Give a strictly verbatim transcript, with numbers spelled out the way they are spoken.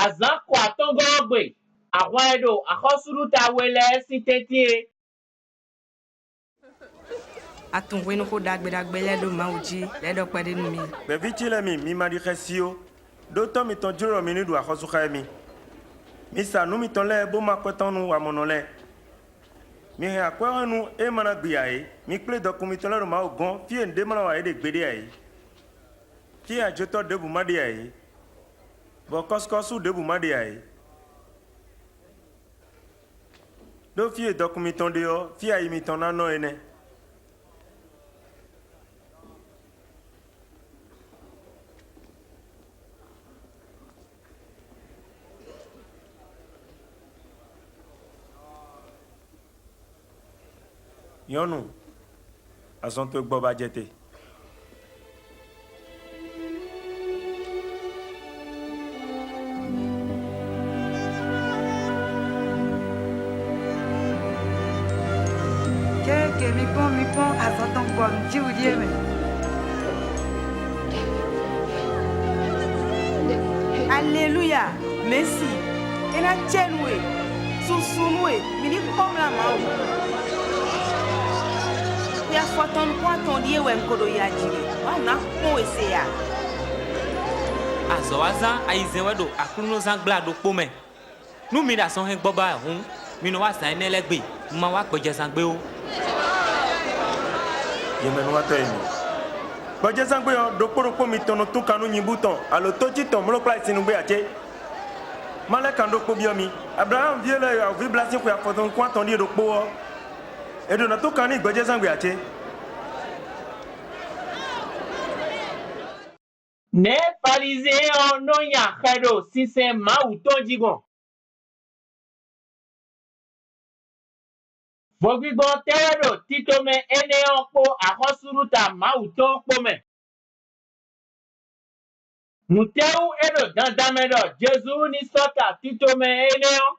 Azǎn ko atɔ́ngɔ́ ɔ́ gbe, ahwan e ɖo axɔ́súɖuta we lɛ́ɛ sín tɛ́ntin é. A tunwun hwenu xó ɖagbe ɖagbe lɛ́ɛ ɖó Mawu jí, lɛ̌ ɖɔ kpɛɖé nú mi. Gbɛ̌ví ce lɛ́ɛ mi, mi ma ɖi xɛsi ó, ɖó Tɔ́ mitɔn jló ɖɔ mi ní ɖu axɔ́súxá émí. Mi sa nǔ mitɔn lɛ́ɛ bó má kwɛ́ tɔn nú wamɔnɔ lɛ́ɛ. Mi hɛn akwɛ́ hɔn nú é ma ná gbi ǎ é. Mi kplé dɔkun mitɔn lɛ́ɛ ɖo Mawu gɔ́n, fí e nǔɖé ma ná wa yě ɖe gbeɖé ǎ é. Fí e ajotɔ́ ɖěbǔ ma ɖe ǎ é, bɔ kɔ́súkɔ́sú ɖěbǔ ma ɖe ǎ é. Ɖó fí e dɔkun mitɔn ɖe ɔ́, fí e ayi mitɔn ná nɔ é nɛ́. Nyɔ̌nu, azɔn towe gbɔ ba jɛ te. Kéké, mi kpɔ́n, mi kpɔ́n, azɔn tɔn gbɔ nǔ jí wǔ ɖíe mɛ. Aleluya! Mɛ̌si, é ná cɛ nú we, susu nú we, mǐ ní kpɔ́n mlá Mawu. Xwe afɔtɔn nukún atɔn ɖíe wɛ un ko ɖo ya ji wɛ. Mawu ná kpɔ́n we se a? Azɔ̌wazán ayizɛ́n wɛ ɖo Aklúnɔzán gbla ɖokpó mɛ. Nú mi ɖo azɔn hɛn gbɔ ba wɛ hǔn, mi nɔ wá zǎn énɛ́ lɛ́ɛ gbe, un ma wá gbɔjɛzán gbe ó. Yɛmɛnúwatɔ́ e mi! Gbɔjɛzán gbe ɔ́, ɖokpó ɖokpó mitɔn nɔ tún kan nú nyibú tɔn, alo tócí tɔn mlɔ́kpláyísinnugbe ǎ cé? Má lɛ́ kan ɖokpó byɔ́ mi: Ablaxámu ví élɔ́ e awǐvlá sín xwe afɔtɔn nukún atɔn ɖíe ɖokpó ɔ́, è ɖǒ ná tún kan n'i gbɔjɛzán gbe ǎ cé? Nɛ̌ Falizɛ́n ɔ́ nɔ nya xɛ ɖo sinsɛn Mawu tɔn jí gbɔn? Vodígbɔ́ tɛ́ wɛ ɖo tito mɛ énɛ́ ɔ́ kpó axɔ́súɖuta Mawu tɔn ɔ́ kpó mɛ? Nǔtɛ́wú é ɖo dandan mɛ ɖɔ Jezu ní sɔ́ ta tito mɛ énɛ́ ɔ́?